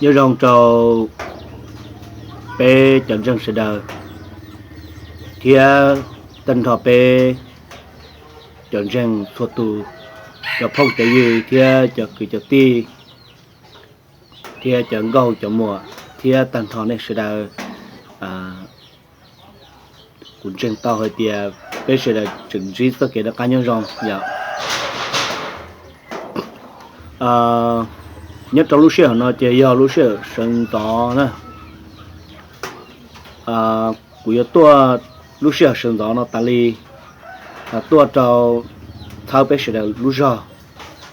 Nyob zoo rau peb cov ntseeg sawv daws thiab tag nrho peb cov ntseeg txhua tus, cov phooj cov ywg thiab cov kwv cov tij thiab cov nkauj cov muam thiab tag nrho nej sawv daws. Kuv ntseeg tau hais tias peb sawv daws tseem ntsib txoj kev noj qab nyob zoo yom. Nyob rau lub sij hawm no ces yog lub sij hawm sawv ntxov na. Kuv yuav tuaj lub sij hawm sawv ntxov no tas li tuaj rau txhawb peb sawv daws lub zog,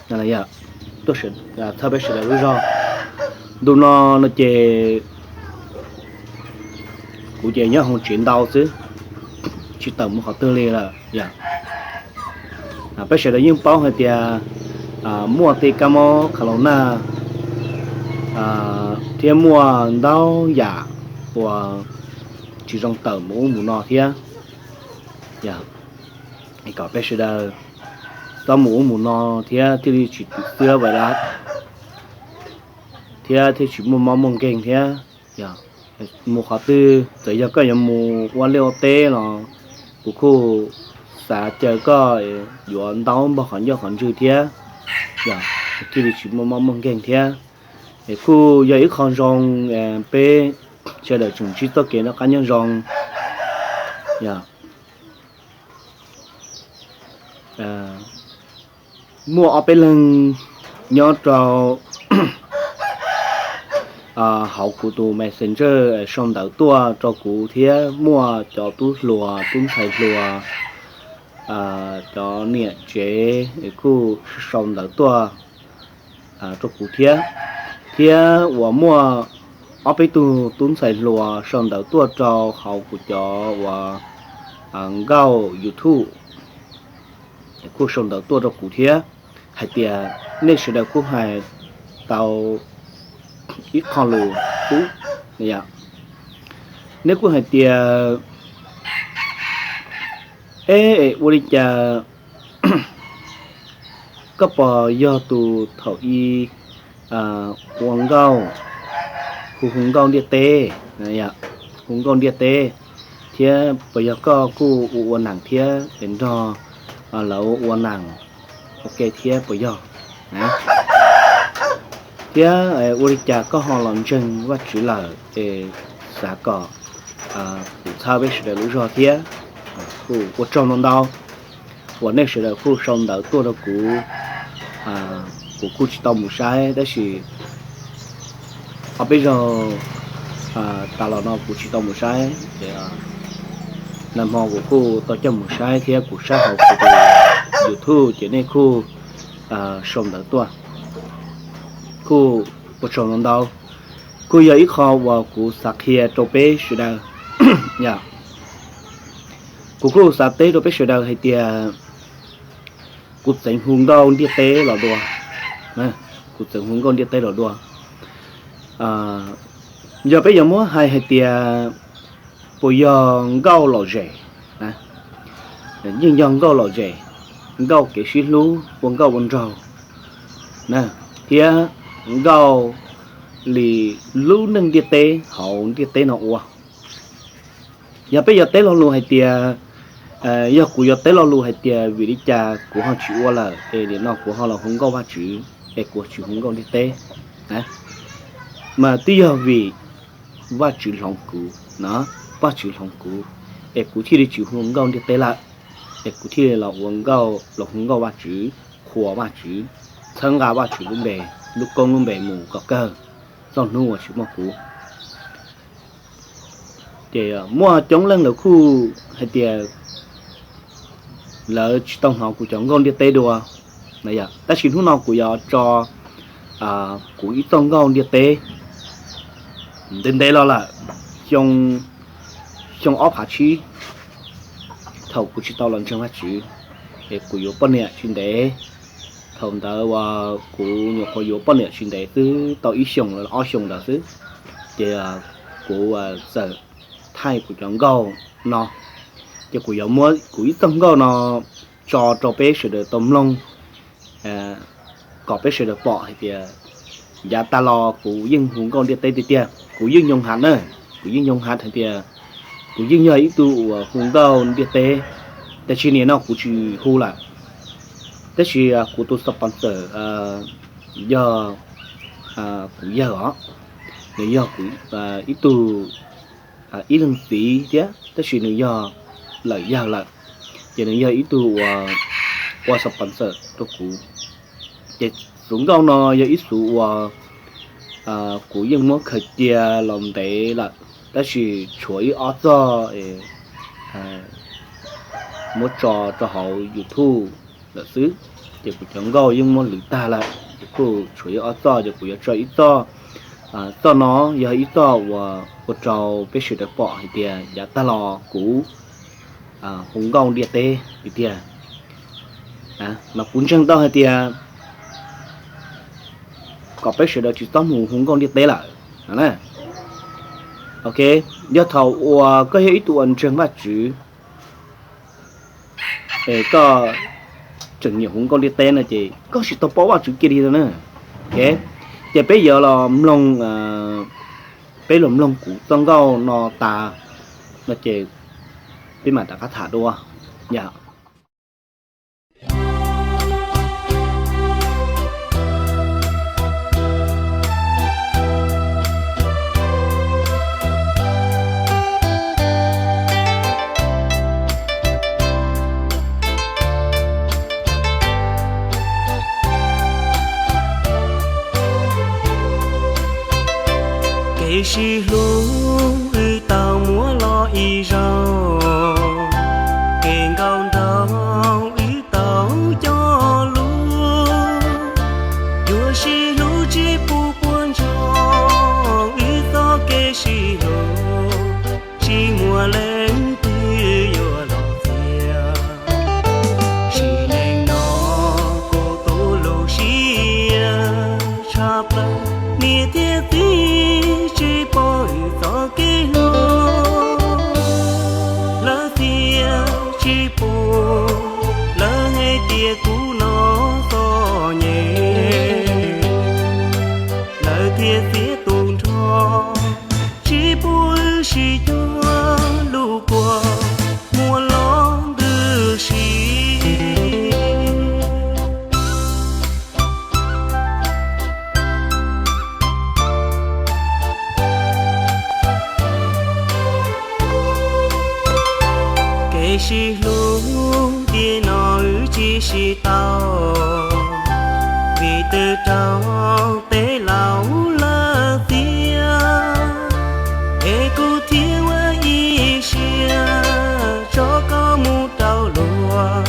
txhawb peb sawv daws lub zog. Ntu no no ces kuv ces nyob hauv tsev ntau xwb, tsis tawm mus qhov twg li lawm. Peb sawv daws yeej paub hais tias muaj tej kab mob kha laus naj thiab muaj ntau yam uas tsis zoo tawm mus ub mus no thiab. Kom peb sawv daws txhob mus ub mus no thiab thiaj li tsis tu xwb vaj lab thiab thiaj tsis muaj mob muaj nkeeg thiab. Mus qhov twg txawm yog koj yuav mus ua liaj ua teb los kuv kuj xav caw koj yuav ntaub npog qhov ncauj qhov ntswg thiab, thiaj li tsis muaj mob muaj nkeeg thiab. Es kuj yog ib qho zoo peb sawv daws tseem ntsib txoj kev noj qab nyob zoo. Muaj ob peb leeg nyob rau hauv kuv tus Messenger sau ntawv tuaj rau kuv thiab muaj cov tub hluas tub ntxhais hluas, cov niam tsev kuj sau ntawv tuaj rau kuv thiab, thiab uas muaj ob peb tug tub ntxhais hluas sau ntawv tuaj rau hauv kuv cov uas nkauj YouTube kuj sau ntawv tuaj rau kuv thiab, hais tias nej sawv daws kuj hais tau ib qho lus ub, nej kuj hais tias, eb, ua li cas koj puas yog tus thaum i ua nkauj, hu hu nkauj ntiaj teb, hu nkauj ntiaj teb, thiab puas yog koj kuj ua ua nam thiab es nrog lawv ua nam ua ke thiab puas yog? Thiab ua li cas koj ho los ntseeg Vajtswv lawm es xav kom kuv txhawb peb sawv daws lub zog thiab? Kuj ua tsaug ntau ntau uas nej sawv daws kuj sau ntawv tuaj rau kuv, kuv kuj tsis tau mus saib tab sis ob peb zaug tas los no kuv tsis tau mus saib ces nag hmo kuv kuj tau coj mus saib thiab kuv saib hauv kuv tus YouTube ces nej kuj sau ntawv tuaj, kuj ua tsaug ntau ntau. Kuj yog ib qho uas kuv xav qhia rau peb sawv daws, kuv kuj xav teb rau peb sawv daws hais tias kuv txeev hu nkauj ntiaj teb los dua, kuv txeev hu nkauj ntiaj teb los dua. Yog peb yuav muab hais hais tias puas yog nkauj lom zem, yeej yog nkauj lom zem, nkauj kev sib hlub ua nkauj ua nraug, thiab nkauj li lub neej ntiaj teb hauv ntiaj teb no ua. Yog peb yuav teb lo lus hais tias, yog kuv yuav teb lo lus hais tias vim li cas kuv ho tsis ua lawm es nim no kuv ho los hu nkauj Vajtswv es kuv tsis hu nkauj ntiaj teb, mas twb yog vim Vajtswv hloov kuv, Vajtswv hloov kuv es kuv thiaj li tsis hu nkauj ntiaj teb lawm, es kuv thiaj li los ua nkauj, los hu nkauj Vajtswv, qhuas Vajtswv, txhawb nqa Vajtswv lub npe, lub koob lub npe mus kom kawg txog hnub uas tsis muaj kuv. Ces muaj coob leej lawv kuj hais tias lawv tsis tau hnov kuv cov nkauj ntiaj teb dua, tab sis hnub no kuv yuav tso kuv ib txoj nkauj ntiaj teb ntev ntev los lawm, xyoo ob phav tsib, thaum kuv tsis tau los ntseeg Vajtswv, es kuv yuav poj niam tsis ntev. Thaum ntawd uas kuv nyuam qhuav yuav poj niam tsis ntev xwb, tau ib xyoos los ob xyoos ntawd xwb, ces kuv txawm thaij kuv cov nkauj no, ces kuv yuav muab kuv ib txoj nkauj no tso rau peb sawv daws tau mloog, kom peb sawv daws pom hais tias Yav tag los kuv yeej hu nkauj ntiaj teb tiag tiag, kuv yeej nyoo hav na, kuv yeej nyoo hav hais tias kuv yeej yog ib tug uas hu nkauj ntiaj teb, tab sis nim no kuv tsis hu lawm. Tab sis kuv tus sponsor yog kuv yawg os, nws yog kuv ib tug, ib leeg txiv thiab, tab sis nws yog lawm yawg lawm, ces nws yog ib tug uas ua sponsor rau kuv. Ces xov nkauj no yog ib xov uas kuv yeej muab khaws cia los ntev lawm, tab sis tshuav ib ob txoj muab tso rau hauv YouTube lawm xwb. Ces kuv cov nkauj yeej muab lwm tag lawm, YouTube tshuav ib ob txoj, ces kuv yuav tso ib txoj. Txoj no yog ib txoj uas ua rau peb sawv daws pom hais tias yav tag los kuv hu nkauj ntiaj teb tiag tiag. Mas kuv ntseeg tau hais tias kom peb sawv daws tsis txhob mus hu nkauj ntiaj teb lawm. Ok, yog thaum uas koj yog ib tug uas ntseeg Vajtswv es koj tseem nyiam hu nkauj ntiaj teb no ces koj tsis tau paub Vajtswv kiag li no na. Ok, ces peb yuav los mloog, peb los mloog kuv txoj nkauj no tas no ces peb mam rov qab tham dua yom. Kev sib hlub wb tau muab los ib zaug, kev nkauj nraug wb tau cog lus. Yuav sib hlub tsis pub puas ntsoog, wb txoj kev sib hlub tsis muaj leej twg yuav los txiav. Sim neej no kuv tu lub siab tshaj plaws, niam thiab txiv tsis pom wb txoj kev hlub. Lawv txiav tsis pub, lawv hais tias kuv no txom nyem, lawv thiaj txiav tu nrho, tsis pub wb sib cuag lub kua muag los ntws si. Kev sib hlub tiam no wb tsis sib tau, vim twb raug tej laus lawv txiav. Es kuv thiaj ua ib siab tso koj mus rau luag,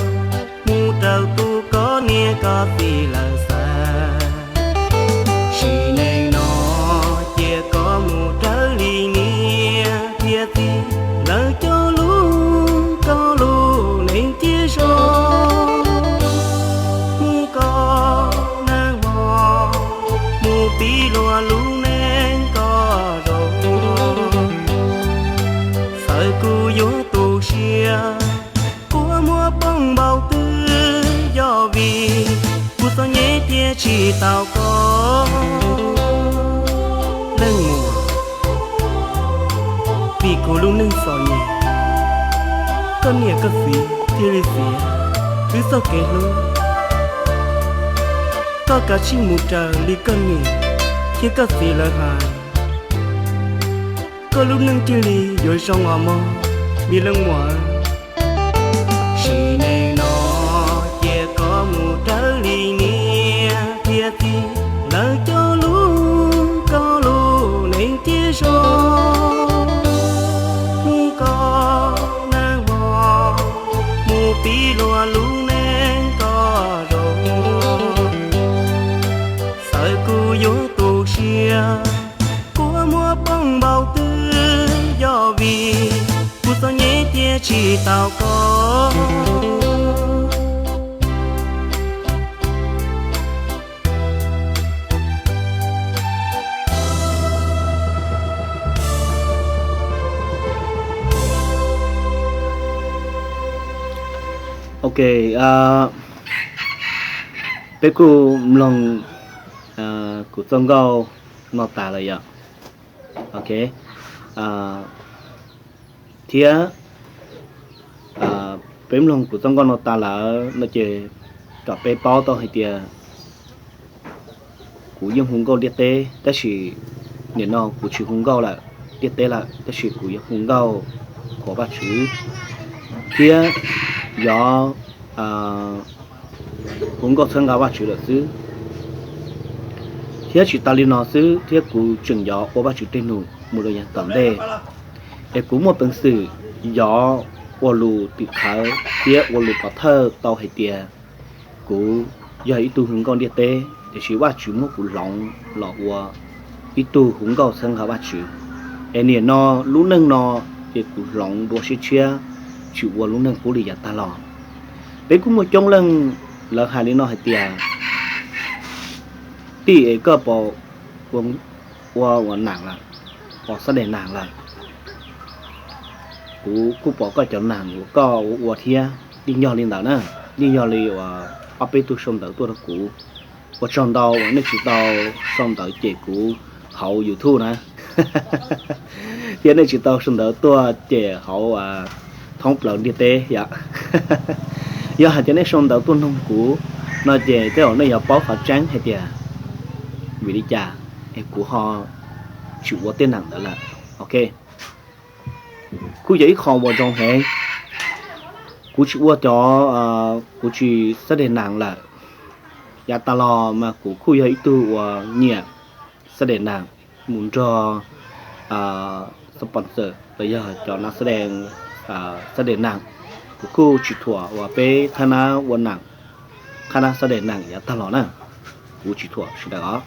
mus raws tus koj niam koj txiv lawv xav. Sim neej no cia koj mus raws li niam thiab txiv lawv cog lus, koj lub neej thiaj zoo. Mus koj neej mog, mus pib luag lub neej koj zoo. Txawm kuv yuav tu siab, kua muag poob npaum twg, yog vim kuv txom nyem thiaj tsis tau koj. Leej muam, vim kuv lub neej txom nyem, koj niam koj txiv thiaj li txiav wb txoj kev hlub. Koj kav tsij mus raws li koj niam thiab koj txiv lawv hais, koj lub neej thiaj li yuav zoo os mog, me leej muam. Sim neej no cia koj mus raws li niam thiab txiv lawv cog lus, koj lub neej thiaj zoo. Mus koj neej mog, mus pib luag lub neej koj zoo. Txawm kuv yuav tu siab, kua muag poob npaum twg, yog vim kuv txom nyem thiaj tsis tau koj. Ok, peb kuj mloog kuv txoj nkauj no tas lawm yom. Ok, thiab peb mloog kuv txoj nkauj no tas lawm no ces kom peb paub tau hais tias kuv yeej hu nkauj ntiaj teb, tab sis nim no kuv tsis hu nkauj lawm, ntiaj teb lawm, tab sis kuv yuav hu nkauj qhuas Vajtswv thiab yog hu nkauj txhawb nqa Vajtswv lawm xwb. Thiab tsis tas li no xwb, thiab kuv tseem yuav ua Vajtswv tej num mus rau yav tom ntej, es kuv muaj peev xwm yuav ua lus tim khawv thiab ua lus pov thawj tau hais tias kuv yog ib tug hu nkauj ntiaj teb, tiam sis Vajtswv muab kuv hloov los ua ib tug hu nkauj txhawb nqa Vajtswv. Es nim no lub neej no ces kuv hloov dua siab tshiab, tsis ua lub neej qub li yav tag los. Peb kuj muaj coob leej lawv hais li no hais tias, tij es koj pom ua ua nam lawm, pom xab des nam lawm. Kuv kuj pom koj cov nam uas koj ua ua thiab, yeej yog li ntawd na, yeej yog li uas ob peb tug sau ntawv tuaj rau kuv. Ua tsaug ntau uas nej tsis tau sau ntawv cem kuv hauv YouTube na, thiab nej tsis tau sau ntawv tuaj cem hauv thoob plaws ntiaj teb yom. Yog hais tias nej sau ntawv tuaj noog kuv no ces tej zaum nej yuav paub qhov tseeb hais tias vim li cas es kuv ho tsis ua tej nam ntawd lawm. Ok, kuj yog ib qho uas zoo heev. Kuv tsis ua cov, kuv tsis xab des nam lawm. Yav tas los mas kuv kuj yog ib tug uas nyiam xab des nam mus nrog sponsor los yog cov nam xab des nam. Kuv kuj tsis thuam uas peb qhab nab ua nam, qhab nab xab des nam yav tag los na, kuv tsis thuam sawv daws os.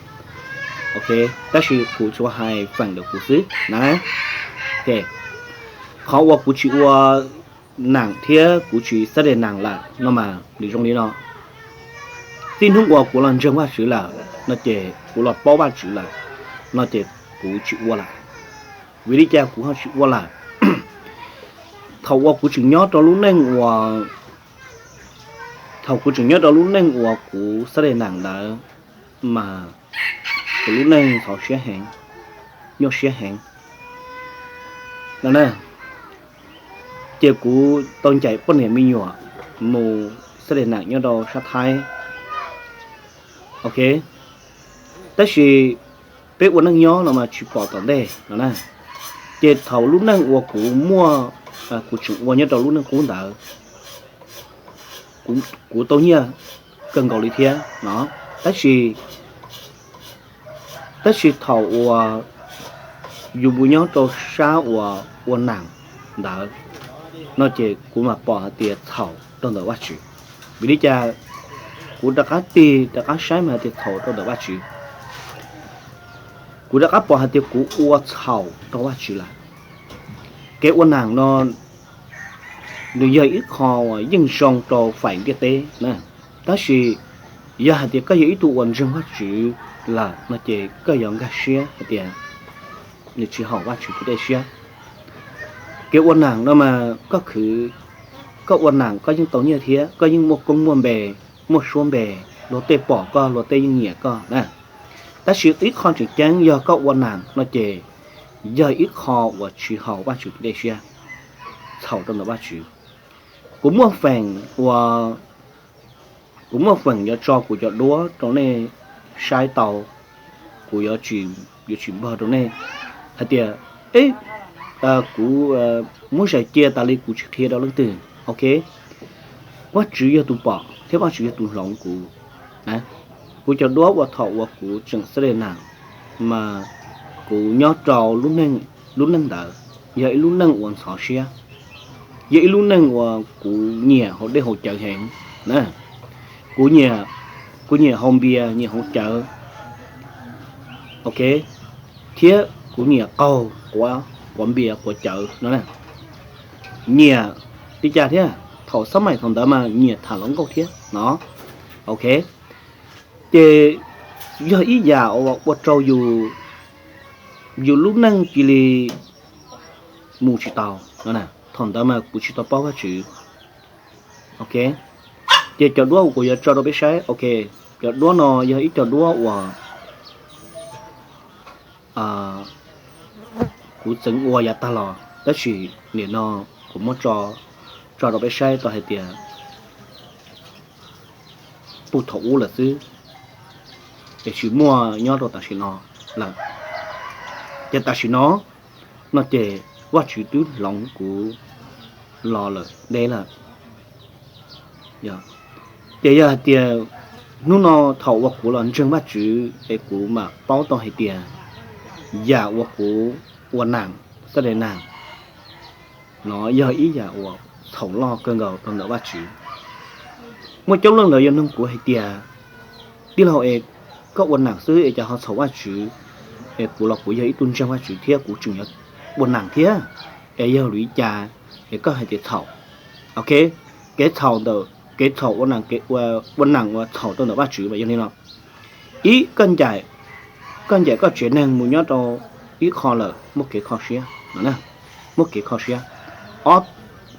Ok, tab sis kuv tsuas hais feem ntawm kuv xwb na. Qhov uas kuv tsis ua nam thiab kuv tsis xab des nam lawm no mas nws zoo li no. Txij hnub uas kuv los ntseeg Vajtswv lawm no ces kuv los paub Vajtswv lawm no ces kuv tsis ua lawm. Vim li cas kuv ho tsis ua lawm? Thaum uas kuv tseem nyob rau lub neej uas, thaum kuv tseem nyob rau lub neej uas kuv xab des nam ntawd mas kuv lub neej ntxhov siab heev, nyuaj siab heev no na. Ces kuv tau ncaim poj niam me nyuam mus xab des nam nyob rau sab Thaib. Ok, tab sis peb ua neej nyob no mas tsis pom tom ntej no na. Ces thaum lub neej uas kuv muaj, kuv tseem ua nyob rau lub neej qub ntawd, kuv tau nyiaj kawg nkaus li thiab no. Tab sis, tab sis thaum uas yus mus nyob rau sab uas ua nam ntawd no ces kuv mam pom hais tias txhaum rau ntawm Vajtswv. Vim li cas kuv rov qab tig rov qab saib mas hais tias txhaum rau ntawm Vajtswv? Kuv rov qab pom hais tias kuv ua txhaum rau Vajtswv lawm. Kev ua nam no nws yog ib qho uas yeej zoo rau faim ntiaj teb na, tab sis yog hais tias koj yog ib tug uas ntseeg Vajtswv lawm no ces koj yuav nkag siab hais tias nws tsis haum Vajtswv tus dej siab. Kev ua nam no mas koj khwv, koj ua nam koj yeej tau nyiaj thiab koj yeej muaj koob muaj npe, muaj suab npe, luag tej pom koj luag tej yeej nyiam koj na. Tab sis ib qho tseem ceeb yog koj ua nam no ces yog ib qho uas tsis haum Vajtswv tus dej siab, txhaum rau ntawm Vajtswv. Kuv muaj feem ua, kuv muaj feem yuav tso kuv cov duab rau nej saib tau, kuv yuav tsis, yuav tsis npog rau nej hais tias, e, kuv muab zais cia tas li kuv tsis qhia rau leej twg. Ok, Vajtswv yog tus pom thiab Vajtswv yog tus hloov kuv. Kuv cov duab uas thaum uas kuv tseem xab des nam mas kuv nyob rau lub neej ntawd yog ib lub neej uas ntxhov siab, yog ib lub neej uas kuv nyiam haus dej haus cawv heev na. Kuv nyiam, kuv nyiam haus npias nyiam haus cawv. Ok, thiab kuv nyiam qaug quav npias quav cawv no na. Nyiam li cas thiab, thaum xab maim thaum ntawd mas nyiam tham hluas nkauj thiab no. Ok, ces yog ib yam uas ua rau yus, yus lub neej cia li mus tsis tau no. Thaum ntawd mas kuv tsis tau paub Vajtswv. Ok, ces cov duab uas kuv yuav tso rau peb saib, ok, cov duab no yog ib co duab uas kuv txeev ua yav tag los, tab sis nim no kuv muab tso rau peb saib tau hais tias puag thaum ub lawm xwb, ces tsis muaj nyob rau tam sim no lawm. Ces tam sim no, no ces Vajtswv twb hloov kuv los lawm deb lawm. Ces yog hais tias hnub no thaum uas kuv los ntseeg Vajtswv es kuv mam paub tau hais tias yam uas kuv ua nam, xab de nam, no yog ib yam uas txhaum loj kawg nkaus rau ntawm Vajtswv. Muaj coob leej lawv yuav nug kuv hais tias, tij laug es, koj ua nam xwb es cas ho txhaum Vajtswv? Es kuv los kuv yog ib tug ntseeg Vajtswv thiab kuv tseem yuav ua nam thiab, es yog vim li cas es koj hais tias txhaum? Ok, kev txhaum ntawm, kev txhaum ua nam, ua nam uas txhaum rau ntawm Vajtswv mas yog li no: ib, koj ncaim koj tsev neeg mus nyob rau ib qho lawm muaj kev kho siab, muaj kev kho siab. Ob,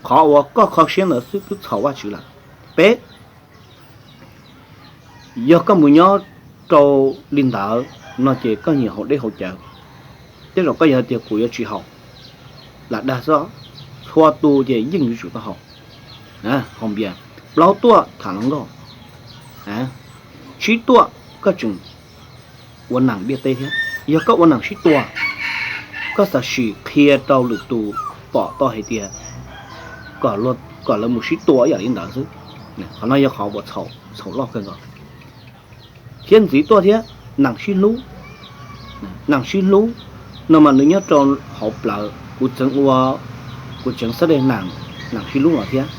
qhov uas koj kho siab ntawd xwb twb txhaum Vajtswv lawm. Peb, yog koj mus nyob rau li ntawd no ces koj nyiam haus dej haus cawv. Tej zaum koj yog tias kuv yuav tsis haus, lam dag xwb, txhua tus ces yeej yuav tsum tau haus, haus npias. Plaub tuaj tham hluas nkauj, tsib tuaj koj tseem ua nam ntiaj teb thiab. Yog koj ua nam sib tua, koj xav sim qhia rau lwm tus pom tau hais tias kom lawv mus sib tua ib yam li ntawd xwb. Qhov no yog qhov uas txhaum loj kawg nkaus. Thiab ntxiv tuaj thiab, nam sib hlub. Nam sib hlub no mas nws nyob rau hauv plawv, kuv tseev ua, kuv tseev xab de nam, nam sib hlub los thiab.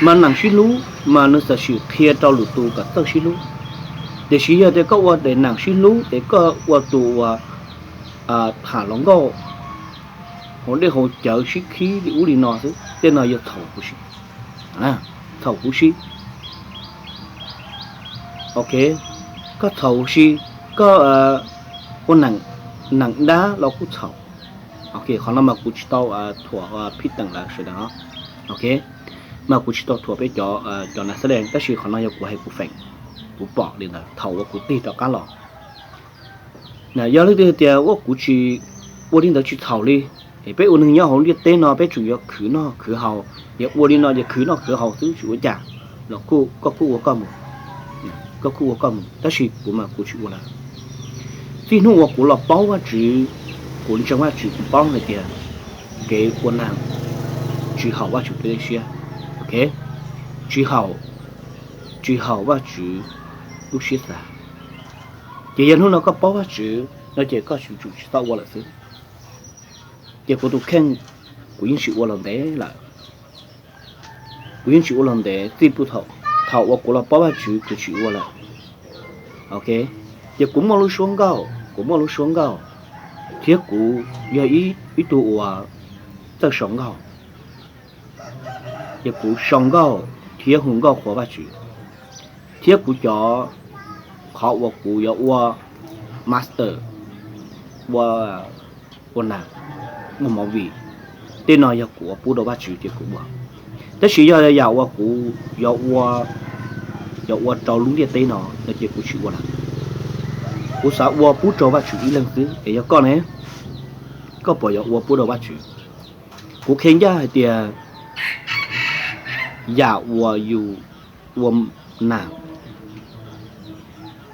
Mas nam sib hlub mas nws xav sim qhia rau lwm tus kom txawj sib hlub. Tiam sis yog tias koj ua de nam sib hlub es koj ua tus uas tham hluas nkauj, haus dej haus cawv sib khib li ub li no xwb, tej no yog txhaum huv si, txhaum huv si. Ok, koj txhaum huv si, koj ua nam dab los kuj txhaum. Ok, qhov no mas kuv tsis tau thuam phib teem lawv sawv daws. Ok, mas kuv tsis tau thuam peb cov, cov nam xab de, tab sis qhov no yog kuv hais kuv feem, kuv pom li ntawd thaum uas kuv tig rov qab los. Yog leej twg tias ua kuv tsis, ua li ntawd tsis txhaum li, es peb ua neeg nyob hauv ntiaj teb no peb tseem yuav khwv noj khwv haus, yog ua li no ces khwv noj khwv haus xwb tsis ua cas los kuj, koj kuj ua koj mus, koj kuj ua koj mus, tab sis kuv mas kuv tsis ua lawm. Txij hnub uas kuv los paub Vajtswv, kuv ntseeg Vajtswv kuv paub hais tias kev ua nam tsis haum Vajtswv tus dej siab. Ok, tsis haum, tsis haum Vajtswv lub siab xav. Ces yog hnub no koj paub Vajtswv no ces koj tsuas tsum tsis txhob ua lawm xwb. Ces kuv tus kheej, kuv yeej tsis ua los ntev lawm. Kuv yeej tsis ua los ntev, txij puag thaum, thaum uas kuv los paub Vajtswv kuv tsis ua lawm. Ok, ces kuv muaj lub suab nkauj, kuv muaj lub suab nkauj, thiab kuv yog ib tug uas txawj sau nkauj. Ces kuv sau nkauj thiab hu nkauj qhuas Vajtswv, thiab kuv cov, qhov uas kuv yuav ua master, ua, ua nam, ua movie, tej no yog kuv ua pub rau Vajtswv ces kuv ua. Tab sis yog yam uas kuv yuav ua, yuav ua rau lub ntiaj teb no no ces kuv tsis ua lawm. Kuv xav ua pub rau Vajtswv ib leeg xwb. Es yog koj ne, koj puas yuav ua pub rau Vajtswv? Kuv qhia ncaj hais tias yam uas yus ua nam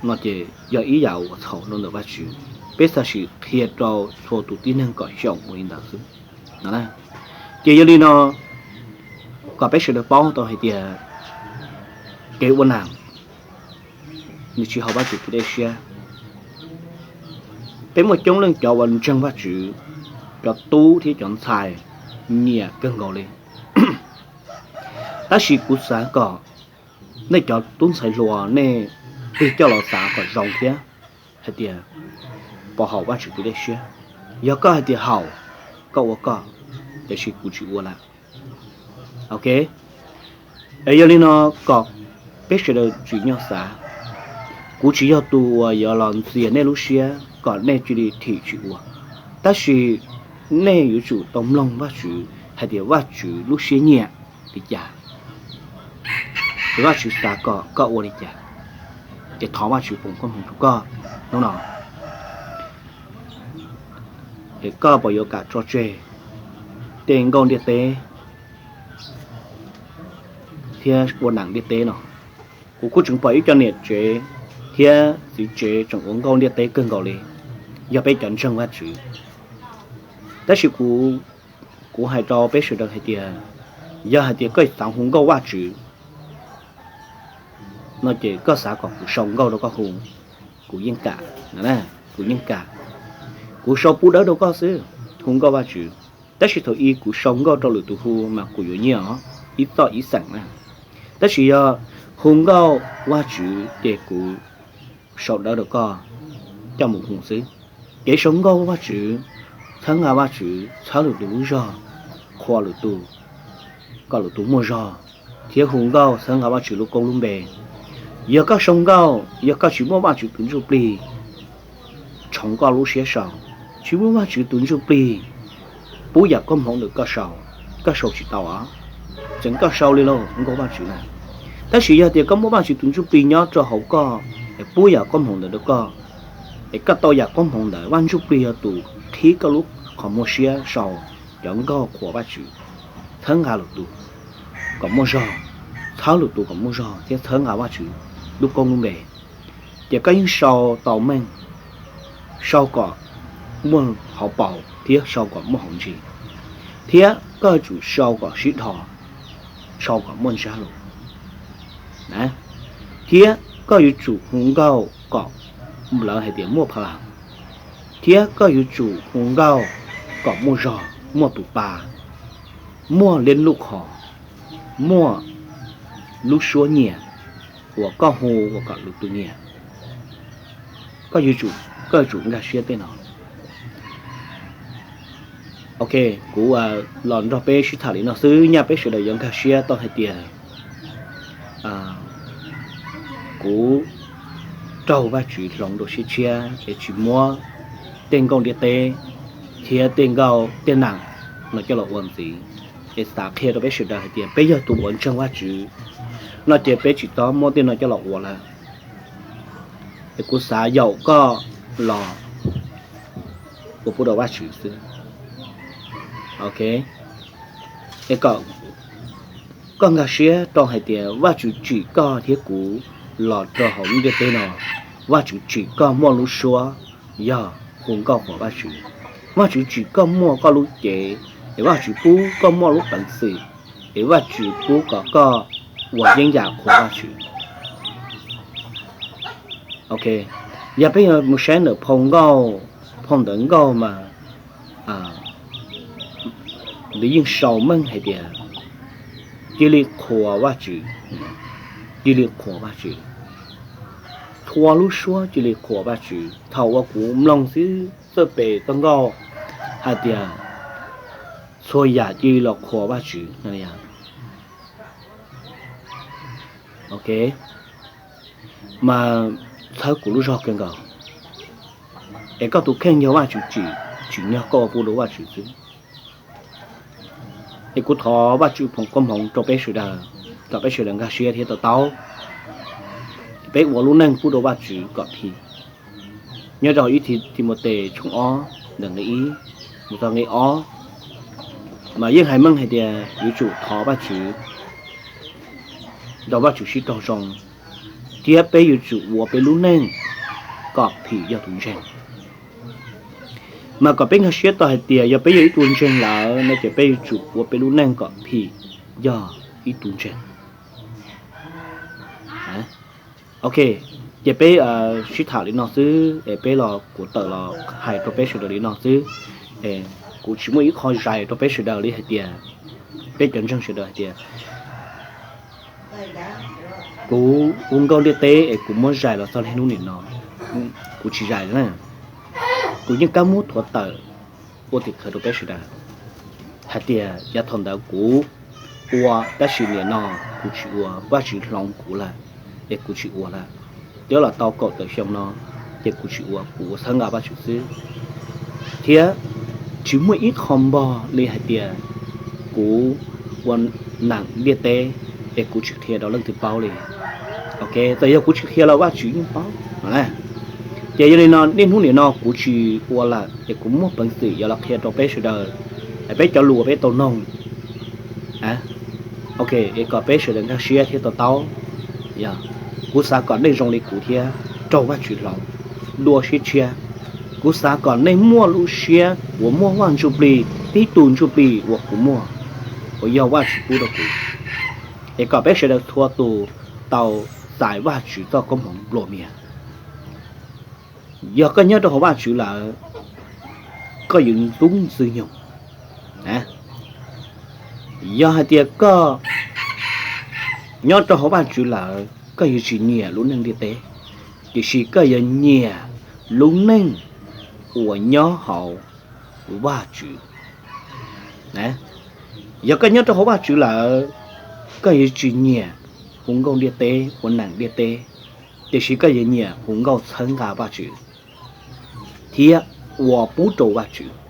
no ces yog ib yam uas txhaum rau ntawm Vajtswv. Peb xav sim qhia rau txhua tus tib neeg kom xyaum ua li ntawd xwb. Ces yog li no, kom peb sawv daws paub tau hais tias kev ua nam nws tsis haum Vajtswv tus dej siab. Peb muaj coob leej cov uas ntseeg Vajtswv, cov tub thiab cov ntxhais nyiam kawg nkaus li. Tab sis kuv xav kom nej cov tub ntxhais hluas nej tig coj los xav kom zoo thiab hais tias puas haum Vajtswv tus dej siab. Yog koj hais tias haum, koj ua koj, tiam sis kuv tsis ua lawm. Ok, es yog li no kom peb sawv daws tsim nyog xav. Kuv tsis yog tus uas yuav los ntxias nej lub siab kom nej cia li thim tsis ua, tab sis nej yuav tsum tau mloog Vajtswv hais tias Vajtswv lub siab nyiam li cas, Vajtswv xav kom koj ua li cas, ces thov Vajtswv foom koob hmoov rau koj hnub no. Es koj puas yuav kam tso tseg tej nkauj ntiaj teb thiab ua nam ntiaj teb no? Kuv kuj tseem pom ib co niam tsev thiab txiv tsev tseem ua nkauj ntiaj teb kawg nkaus li, yog peb cov ntseeg Vajtswv. Tab sis kuv, kuv hais rau peb sawv daws hais tias, yog hais tias koj xav hu nkauj Vajtswv no ces koj xav kom kuv sau nkauj rau koj hu, kuv yeej kam, kuv yeej kam. Kuv sau pub dawb rau koj xwb, hu nkauj Vajtswv. Tab sis thaum ub kuv sau nkauj rau lwm tus hu mas kuv yuav nyiaj os, ib txoj ib xeem na. Tab sis yog hu nkauj Vajtswv ces kuv sau dawb rau koj coj mus hu xwb. Kev sau nkauj Vajtswv, txhawb nqa Vajtswv, txhawb lwm tus lub zog, qhuas lwm tus, kom lwm tus muaj zog, thiab hu nkauj txhawb nqa Vajtswv lub koob lub npe. Yog koj sau nkauj, yog koj tsis muaj Vajtswv tus ntsuj plig tshoov koj lub siab sau, tsis muaj Vajtswv tus ntsuj plig pub yam koob hmoov ntawm koj sau, koj sau tsis tau os. Tseem koj sau li lauj, nkauj Vajtswv na. Tab sis yog tias koj muaj Vajtswv tus ntsuj plig nyob rau hauv koj es pub yam koob hmoov ntawd rau koj, es koj tau yam koob hmoov ntawd, Vaj Ntsuj Plig yog tus qhib koj lub qhov muag siab sau cov nkauj qhuas Vajtswv, txhawb nqa lwm tus kom muaj zog, txhawb lwm tus kom muaj zog thiab txhawb nqa Vajtswv lub koob lub npe, ces koj yeej sau tau meej, sau kom muaj hauv paus thiab sau kom muaj hauv ntsis, thiab koj yuav tsum sau kom sib dhos, sau kom muaj ntsab lus, thiab koj yuav tsum hu nkauj kom lawv hais tias muaj pha las, thiab koj yuav tsum hu nkauj kom muaj zog, muaj tus pa, muaj liab luj qhos, muaj lub suab nyiam uas koj hu uas kom lwm tus nyiam. Koj yuav tsum nkag siab tej no. Ok, kuv los nrog peb sib tham li no xwb, nyaj peb sawv daws yuav nkag siab tau hais tias kuv raug Vajtswv hloov dua siab tshiab es tsis muab tej nkauj ntiaj teb thiab tej nkauj tej nam no coj los ua ntxiv. Es xav qhia rau peb sawv daws hais tias peb yog tus uas ntseeg Vajtswv no ces peb tsis txhob muab tej no coj los ua lawm. Es kuv xav yaum koj los ua pub rau Vajtswv xwb. Ok, es kom koj nkag siab rau hais tias Vajtswv tsim koj thiab kuv los rau hauv lub ntiaj teb no, Vajtswv tsim koj muaj lub suab yog hu nkauj qhuas Vajtswv. Vajtswv tsim koj muaj koj lub cev, es Vajtswv pub koj muaj lub peev xwm, es Vajtswv pub kom koj ua yeeb yam qhuas Vajtswv. Ok, yog peb yuav mus saib ntawm phau nkauj, phau ntawv nkauj mas nws yeej sau meej hais tias cia li qhuas Vajtswv, cia li qhuas Vajtswv, txhua lub suab cia li qhuas Vajtswv. Thaum uas kuv mloog xwb txawj pem txoj nkauj hais tias txhua yam cia li los qhuas Vajtswv. Ok, mas txhawb kuv lub zog kawg nkaus, es koj tus kheej yog Vajtswv tsim, tsim nyog koj ua pub rau Vajtswv xwb. Es kuv thov Vajtswv foom koob hmoov rau peb sawv daws, kom peb sawv daws nkag siab thiab to taub, peb ua lub neej pub rau Vajtswv kom phim. Nyob rau ib Timautes tshooj ob ntawm nqe ib mus txog nqe ob, mas yeej hais meej hais tias yuav tsum thov Vajtswv, nrog Vajtswv sib raug zoo, thiab peb yuav tsum ua peb lub neej kom phim yog tus ntseeg. Mas kom peb nkag siab tau hais tias yog peb yog ib tug ntseeg lawm no ces peb yuav tsum ua peb lub neej kom phim yog ib tug ntseeg. Ok, ces peb sib tham li no xwb es peb los kuv tawm los hais rau peb sawv daws li no xwb. Kuv tsis muaj ib qho zais rau peb sawv daws li hais tias, peb cov ntseeg sawv daws hais tias kuv ua nkauj ntiaj teb es kuv muab zais los txog li hnub nim no, kuv tsis zais na. Kuv yeej kab muab thuav tawm ua tim khawv rau peb sawv daws hais tias yav thaum ntawd kuv ua, tab sis nim no kuv tsis ua, Vajtswv hloov kuv lawm, es kuv tsis ua lawm. Twb los tau kaum tawm xyoo no, ces kuv tsis ua, kuv ua txhawb nqa Vajtswv xwb. Thiab tsis muaj ib qho npog li hais tias kuv ua nam ntiaj teb es kuv tsis qhia rau leej twg paub li. Ok, txawm yog kuv tsis qhia los Vajtswv yeej paub no na. Ces yog li no niaj hnub nim no kuv tsis ua lawm ces kuv muaj peev xwm yuav los qhia rau peb sawv daws, peb cov lus uas peb tau noog, ok, es kom peb sawv daws nkag siab thiab to taub. Kuv xav kom nej zoo li kuv thiab raug Vajtswv hloov dua siab tshiab. Kuv xav kom nej muaj lub siab uas muaj Vaj Ntsujplig, tib tug Ntsujplig uas kuv muaj, uas yog Vajtswv pub rau kuv, es kom peb sawv daws txhua tus tau txais Vajtswv txoj koob hmoov nplua mias. Yog koj nyob rau hauv Vajtswv lawm, koj yuav ntxub Ntxwg Nyoog. Yog hais tias koj nyob rau hauv Vajtswv lawm, koj yuav tsis nyiam lub neej ntiaj teb, tiam sis koj yuav nyiam lub neej uas nyob hauv Vajtswv. Yog koj nyob rau hauv Vajtswv lawm, koj yuav tsis nyiam hu nkauj ntiaj teb, ua neeg ntiaj teb, tiam sis koj yuav nyiam hu nkauj txhawb nqa Vajtswv thiab ua pub rau Vajtswv.